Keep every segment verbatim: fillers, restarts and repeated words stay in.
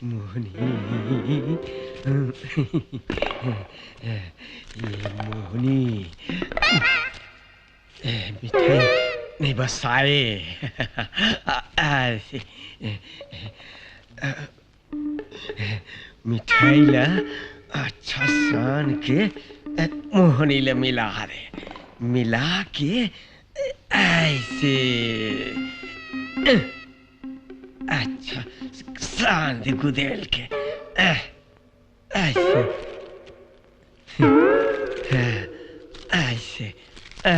मोहनी, ये मोहनी, ए, मिठाई नहीं बसाए। आ, आ, मिठाई ला अच्छा सान के, ए, मोहनी ला मिला रे, मिला के, ए, ऐसे, ए, अच्छा सान दे गुदेल के, ए, ऐसे। ऐसे, आ,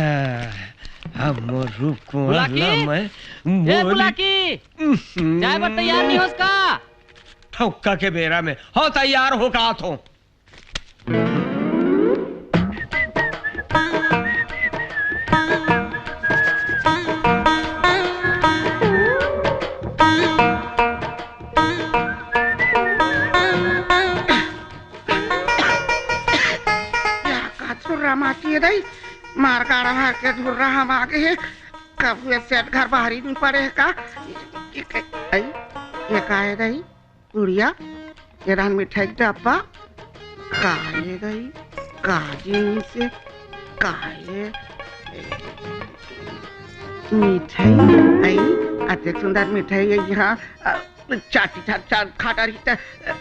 हम मोर रूप को बुलाकी? ला मैं ए, मोरी बुलाकी! उहुं। चाय बर तैयार नहीं होस का? ठौका के बेरा में हो तैयार हो का थो। या का छुर्रा माटी हे दई, मार गाड़ा मार के धुर्रा हम आ गे हे। कभू ये सेठ घर बाहरी नहीं पड़े हे का? ये, ये, ये का हे दई? गुड़िया, ये रहन मिठाई के डब्बा। का हे दई? का जिनिस हे? का हे? मिठाई? आई, अतेक सुंदर मिठाई हे यहाँ। अ, चाटी चाट चाट खा डारी त, अ,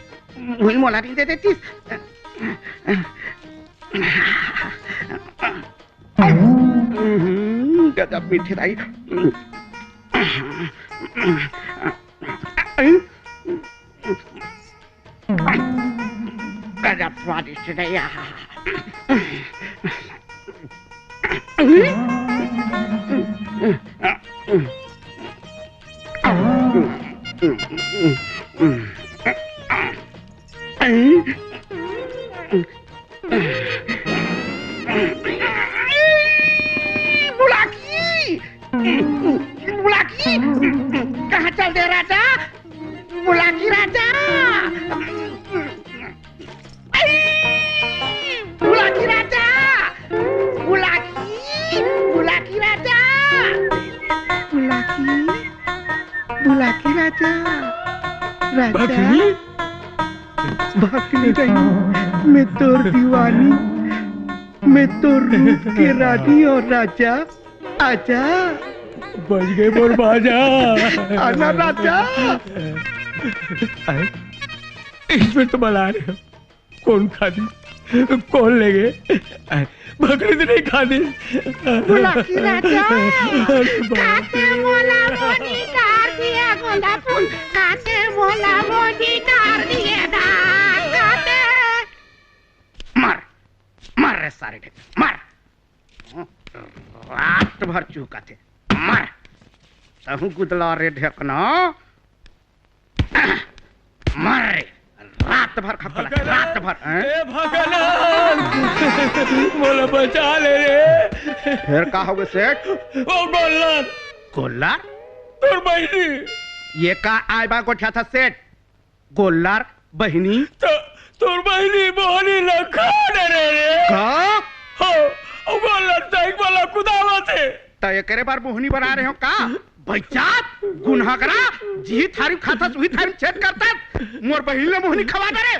वही मोला नहीं दे देतीस। हम्म, गजब मीठे दाई। गजब स्वादिष्ट दाई। बुलाकी! बुलाकी! कहाँ चल दे राजा? बुलाकी राजा! बुलाकी राजा! बुलाकी! बुलाकी राजा! बुलाकी! बुलाकी राजा! राजा! भगनी? भगनी नहीं, मैं तोर दीवानी, मैं तोर रूप के रानी अउ राजा। आजा। बज गे मोर बाजा। आना राजा। अरे, इसमें तो बला रहे हो। कौन खादी? कौन ले गए? अरे, भगनी तो नहीं खादी। बुलाकी राजा। अरे, बाप रे। काते मोला मोनी डार दिया गोंदा फूल, काते मोला मोनी डार दिया दान, काते। मार, मार रे सारे के, मार। रात भर चूकत हे। मार। तहूँ गुदला रे ढेकना। मार रे। रात भर खपला, भगवान, रात भर, हैं? ए भगवान, मोला बचा ले रे। फेर का होगे सेठ? ओ गोल्लर। गोल्लर? तोर बहिनी। ये का आय बा गोठियाथस सेठ? गोल्लर बहिनी। त-, तोर बहिनी मोहनी ला खा डरे रे। का? हो, ओ गोल्लर तइक वाला कुदावत हे। त एकरे बर मोहनी बना रहे हो का? बइचात, गुनहगरा, जिही थारी खाथस, उही थारी छेद करथस। मोर बहिनी ला मोहनी खवा डरे।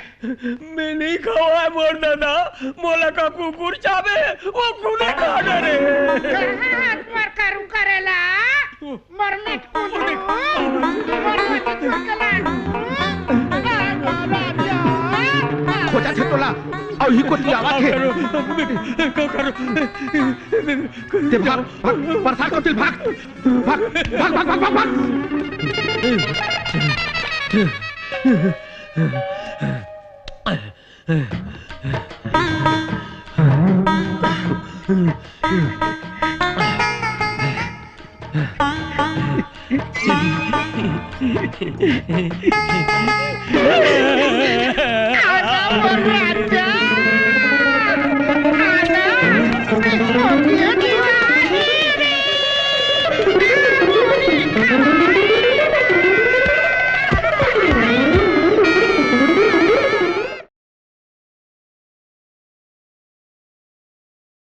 मैं नहीं खवाय मोर दादा, मोला का कुकुर चाबे, ओ कुने खा डरे। कहाँ हाथ पर करू करेला? मरमिट कुदरू, मरमिट चोकलान। खोजत हे तोला, अउ ही कोती आवत हे। का करो? ते भाग, भाग, परसार कोती भाग। भाग, भाग, भाग, भाग, भाग।